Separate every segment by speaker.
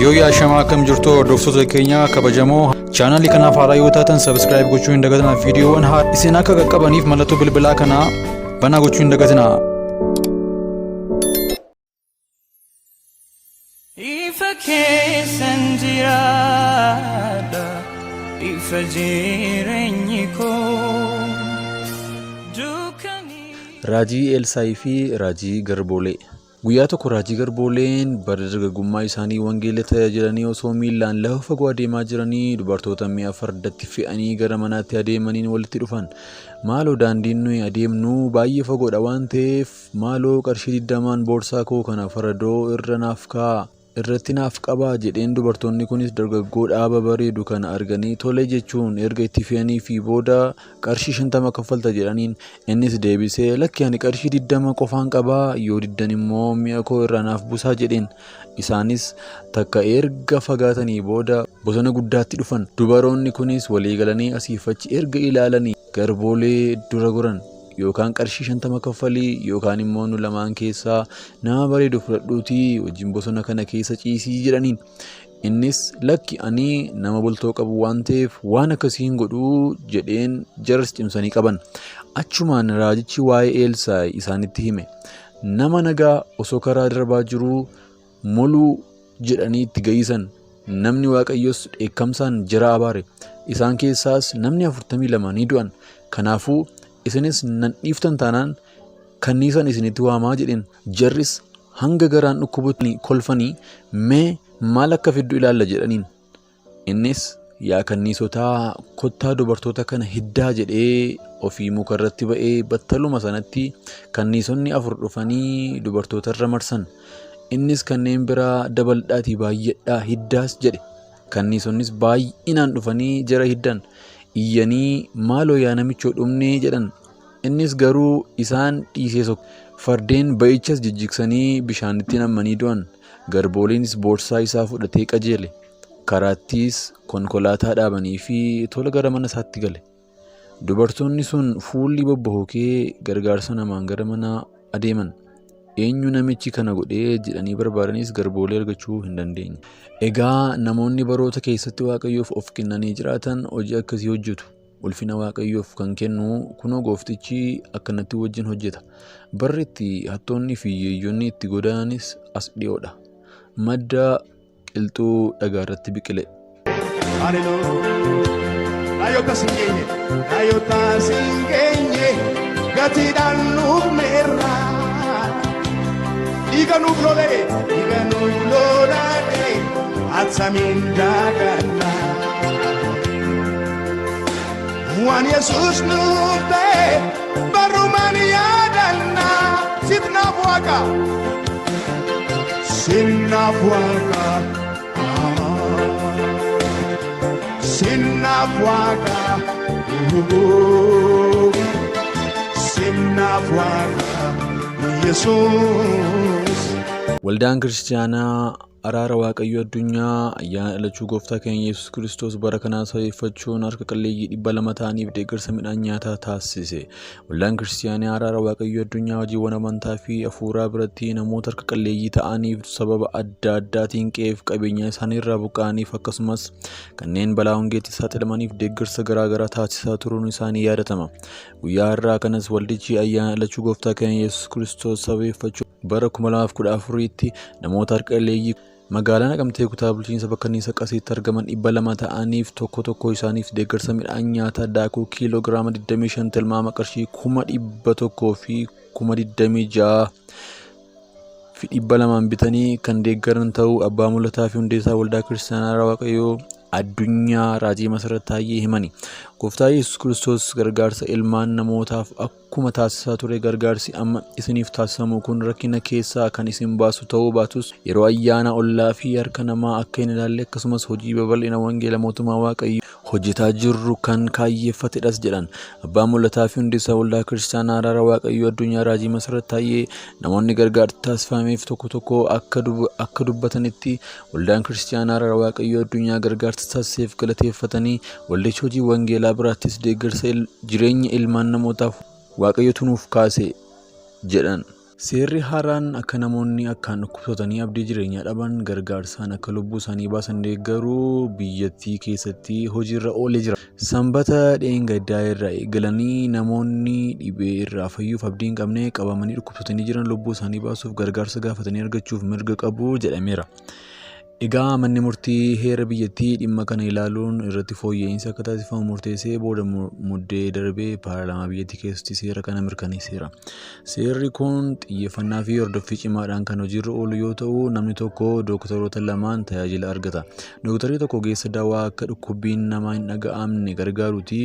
Speaker 1: Yoo yaashamaa akkam jirtu hordoftoota keenya kabajamoo chaanalii kanaaf haaraa yoo taatan subscribe gochuu hin dagatinaa. Viidiyoowwan haaraa isin akka qaqqabaniif mallattoo bilbilaa kanaa banaa gochuu hin dagatinaa.
Speaker 2: Ifa keessan jiraadha, ifa jireenyi koo. Dukkanii.
Speaker 3: Raajii Eelsaayii fi Raajii Garboolee. Guyyaa tokko Raajii Garbooleen bara dargaggummaa isaanii wangeela tajaajilanii osoo miillaan lafa fagoo adeemaa jiranii dubartoota mi'a fardatti fe'anii gara manaatti adeemaniin walitti dhufan. Maaloo daandiin nuyi adeemnu baay'ee fagoodha waan ta'eef maaloo qarshii 20n boorsaa koo kana faradoo irra naaf kaa'aa. Irratti naaf qabaa jedheen. Dubartoonni kunis dargaggoo dhaaba bareedu kana arganii tole jechuun erga itti fe'aniifii booda qarshii 50 kaffalta jedhaniin. Innis deebisee lakki ani qarshii 20 qofaan qabaa yoo diddan immoo mi'a koo irraa naaf buusaa jedheen. Isaanis takka erga fagaatanii booda bosona guddaatti dhufan. Dubaroonni kunis walii galanii asiif achi erga ilaalanii garboolee dura goran. Yookaan qarshii 50 kaffalii yookaan immoo nu lamaan keessaa nama bareedu fudhadhuutii wajjin bosona kana keessa ciisii jedhaniin. Innis lakki ani nama bultoo qabu waan ta'eef waan akkasii hin godhuu jedheen jaras cimsanii qaban. Achumaan raajichi waa'ee Eelsaay isaanitti hime. Nama nagaa osoo karaa darbaa jiruu moluu jedhanii itti ga'isan. Namni Waaqayyos dheekkamsaan jara abaare. Isaan keessaas namni 42 ni du'an. Kanaafuu isinis nan dhiiftan taanaan kanniisan isinitti waamaa jedheen. Jarris hanga garaan dhukkubutti kolfanii mee maal akka fiddu ilaalla jedhaniin. Innis yaa kanniisotaa kottaa dubartoota kana hiddaa jedhee ofii muka irratti ba'ee battaluma sanatti kanniisonni 4 dhufanii dubartootarra marsan. Innis kanneen biraa dabaldhaatii baay'adhaa hiddaas jedhe. Kanniisonnis baay'inaan dhufanii jara hiddan. Iyyanii maaloo yaa namichoo dhumnee jedhan. Innis garuu isaan dhiisee sokke. Fardeen ba'ichas jijjigsanii bishaanitti nammanii du'an. Garbooliinis boorsaa isaa fudhatee qajeele. Karaattis konkolaataa dhaabanii fi tola gara mana isaatti gale. Dubartoonni sun fuulli bobbahokee gargaarsa namaan gara manaa adeeman. Eenyu namichi kana godhee jedhanii barbaadanis garboolee argachuu hin dandeenye. Egaa namoonni baroota keessatti Waaqayyoof of kennanii jiraatan hojii akkasii hojjetu. Ulfina Waaqayyoof kan kennu kunoo gooftichi akkanatti wajjin hojjeta. Barri itti hattoonni fi yeeyyonni itti godaananis as dhiyoodha. Madda qilxuu dhagaa irratti biqile.
Speaker 4: Haleluuyaa. Dhaayoota siin geenye, dhaayoota siin geenye, gatiidhaan nuufneerra. Dhiiga nuuf lolee, dhiiga nuuf lolaadhe, attamiin daaganna. Waan Yesuus nuuf ta'e, barumaan yaadanna. Siif naaf waaqa. Sinnaaf waaqa. Sinnaaf waaqa. Sinnaaf waaqa. Yesuus.
Speaker 3: Waldaan Kiristiyaanaa Araara Waaqayyoo Addunyaa ayyaana dhalachuu Gooftaa keenya Yesuus Kiristoos bara kanaa sababeeffachuun harka qalleeyyii 200 ta'aniif deeggarsa midhaan nyaataa taasise. Waldaan Kiristiyaanaa Araara Waaqayyoo Addunyaa hojiiwwan amantaa fi hafuuraa biratti namoota harka qalleeyyii ta'aniif sababa adda addaatiin qe'eef qabeenya isaanii irraa buqqa'aniif akkasumas kanneen balaa hongeetti saaxilamaniif deeggarsa garaa garaa taasisaa turuun isaanii yaadatama. Guyyaa har'aa kanas waldichi ayyaana dhalachuu Gooftaa keenya Yesuus Kiristoos sababeeffachuun bara 2014tti namoota harka qalleeyyii magaalaa Naqamtee kutaa bulchiinsa Bakkanniisa Qasiitti argaman 200 ta'aniif tokko tokko isaaniif deeggarsa midhaan nyaataa daakuu kiiloo giraama 25 tilmaama qarshii 100,000 fi 26,200 bitanii kan deeggaran ta'uu Abbaa Mul'ataa fi Hundeessaa Waldaa Kiristaanaa Araara Waaqayyoo Addunyaa Raajii Masarat Taayyee himani. Gooftaa Yesuus Kiristoos gargaarsa ilmaan namootaaf akkuma taasisaa ture gargaarsi amma isiniif taasisamu kun rakkina keessaa kan isin baasu ta'uu baatus yeroo ayyaana ollaa fi harka namaa akka hin ilaalle akkasumas hojii babal'ina wangeela mootummaa Waaqayyoo hojjetaa jirru kan kaayyeeffatedhas jedhan. Abbaan Mul'ataa fi Hundeessaa Waldaa Kiristaanaa Araara Waaqayyoo Addunyaa Raajii Masarat Taayyee namoonni gargaarsi taasifameef tokko tokko akka dubbatanitti Waldaan Kiristaanaa Araara Waaqayyoo Addunyaa gargaarsa taasiseef galateeffatanii waldichi hojii wangeelaa biraattis deeggarsa jireenya ilmaan namootaaf Waaqayyotu nuuf kaase jedhan. Seerri haaraan akka namoonni akkaan dhukkubsatanii abdii jireenyaa dhaban gargaarsaan akka lubbuu isaanii baasan deeggaruu biyyattii keessatti hojiirra oolee jira. Sanbata dheengaddaa irraa eegalanii namoonni dhibee irraa fayyuuf abdii hin qabne qabamanii dhukkubsatanii jiran lubbuu isaanii baasuuf gargaarsa gaafatanii argachuuf mirga qabu jedhameera. Egaa manni murtii heera biyyattii dhimma kana ilaaluun irratti fooyya'insi akka taasifamu murteessee booda muddee darbee paarlaamaa biyyattii keessatti seera kana mirkaneesseera. Seerri kun xiyyeeffannaa fi hordoffii cimaadhaan kan hojiirra oolu yoo ta'u, namni tokko dooktaroota lamaan tajaajila argata. Dooktarri tokko ogeessa dawaa akka dhukkubbiin namaa hin dhaga'amne gargaaruuti.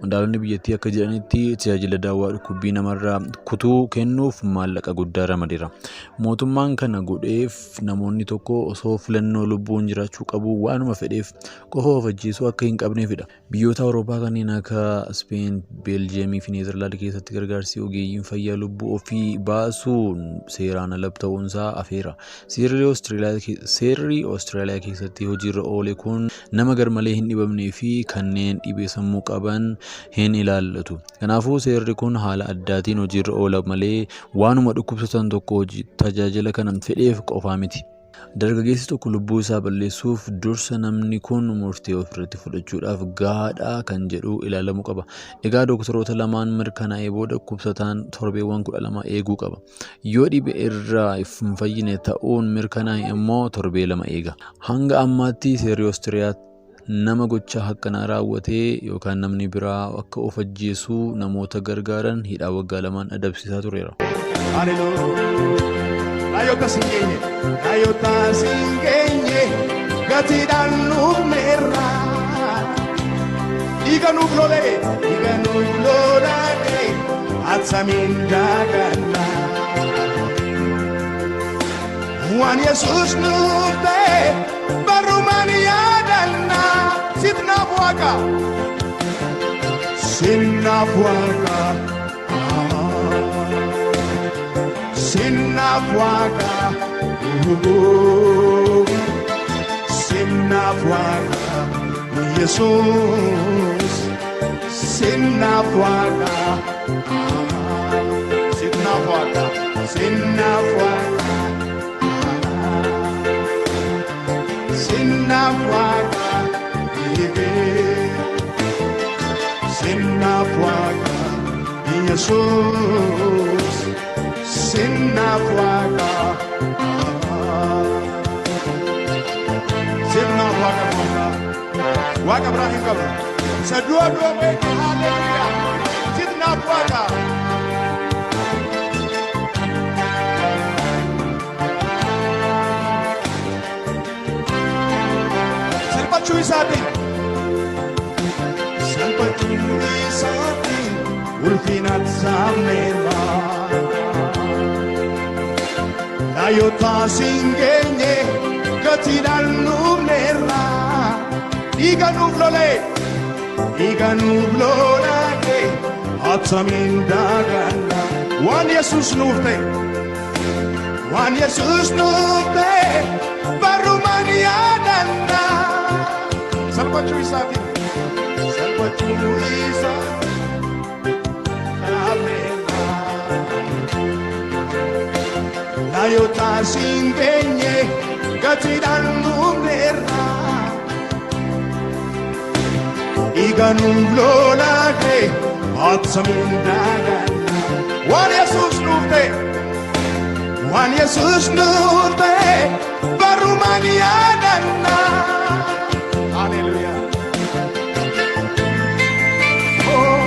Speaker 3: Qondaalonni biyyattii akka jedhanitti tajaajila dawaa dhukkubbii namarraa kutuu kennuuf maallaqa guddaa ramadeera. Mootummaan kana godheef namoonni tokko osoo filannoo lubbuun jiraachuu qabu waanuma fedheef qofa of ajjeesuu akka hin qabneefidha. Biyyoota Awurooppaa kanneen akka Speen, Beeljiyeemii fi Neezerlaand keessatti gargaarsi ogeeyyiin fayyaa lubbuu ofii baasuun seeraan ala ta'uunsaa afeera. Seerri Oostiraaliyaa keessatti hojiirra oole kun nama garmalee hin dhibamnee fi kanneen dhibee sammuu qaban hin ilaallatu. Kanaafuu seerri kun haala addaatiin hojiirra oola malee waanuma dhukkubsatan tokko tajaajila kana fedheef qofaa miti. Dargaggeessi tokko lubbuu isaa balleessuuf dursa namni kun murtee ofirratti fudhachuudhaaf gahaadha kan jedhu ilaalamuu qaba. Egaa doktoroota lamaan mirkanaa'ee booda dhukkubsataan torbeewwan 12 eeguu qaba. Yoo dhibee irraa hin fayyine ta'uun mirkanaa'e immoo torbee 2 eega. Hanga ammaatti seerri Oostiriyaa nama gocha akkanaa raawwatee yookaan namni biraa akka of ajjeesuu namoota gargaaran hidhaa waggaa 2 adabsiisaa tureera.
Speaker 4: Naayota siin geenye, gatiidhaan nuuf meerra. Dhiiga nuuf lolee, dhiiga nuuf lolaate, attamiin daaganna. Waan Yesuus nuuf ta'e, barrumaan yaadanna. Sitnaaf Waaqa, sitnaaf Waaqa. Sitnaaf Waaqa, sitnaaf Waaqa, Yesuus. Sitnaaf Waaqa, sitnaaf Waaqa, sitnaaf Waaqa, sitnaaf Waaqa, sitnaaf Waaqa, Yesuus. Sitnaaf Waaqa, sitnaaf Waaqa, Waaqa biraa hin qabnu. Isa du'a du'a beeke, haleluuyaa. Sitnaaf Waaqa. Salphachuu isaatiin, salphachuu isaatiin ulfina saamneerra. Naayota siin geenye, gatiidhaan nuufneerra. Dhiiga nuuf lolee, dhiiga nuuf lolaate, attamiin daaganna. Waan Yesuus nuuf ta'e, waan Yesuus nuuf ta'e, barrumaan yaadanna. Salphachuu isaatiin, salphachuu isaatiin saamneerra. Naayota siin geenye, gatiidhaan nuufneerra. Dhiiga nuuf lolaate, attamiin daaganna. Waan Yesuus nuuf ta'e, waan Yesuus nuuf ta'e, barrumaan yaadanna. Haleluuyaa. Oh.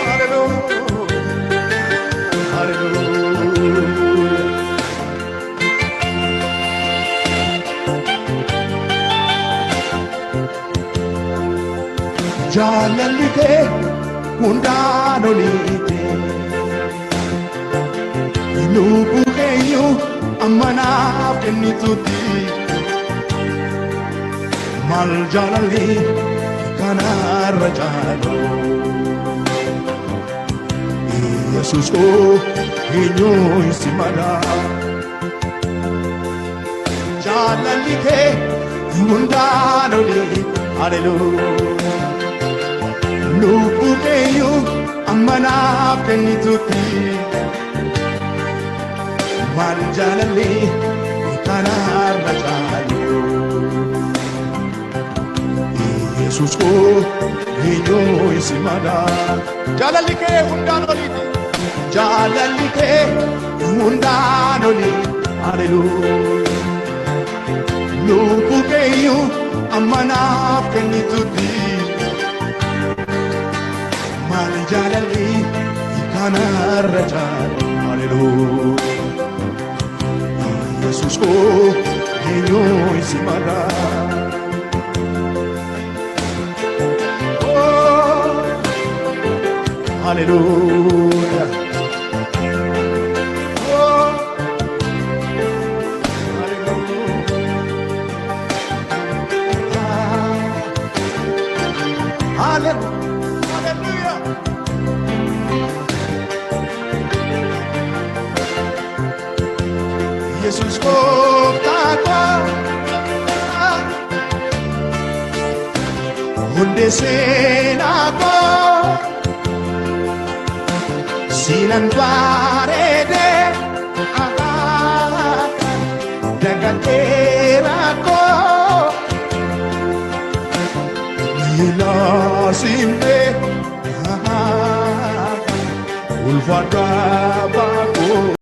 Speaker 4: Hallelujah. Hallelujah. Jaalalli kee hundaan oliite, lubbuu keenyu amma naaf kennitutti. Maal jaalalli kanarra caalu? Yesuus koo, eenyu si mala? Jaalalli kee hundaan olii. Haleluuyaa. Lubbuu keeyyuu amma naaf kennitutti. Maal jaalalli kanarra caalu. Yesuus koo eenyu si madaala. Jaalalli kee hundaan oliiti. Jaalalli kee hundaan olii. Haleluuyaa. Lubbuu keeyyuu amma naaf kennitutti. Maal jaalalli kanarra caalu. Haleluuyaa. Yesuus koo eenyu si madaala. Oh, hallelujah. Oh, hallelujah. Hallelujah. Yesus gooftaa koo hundee seenaa koo siinan bareedee dagadheera koo miila simtee ulfaadhaa.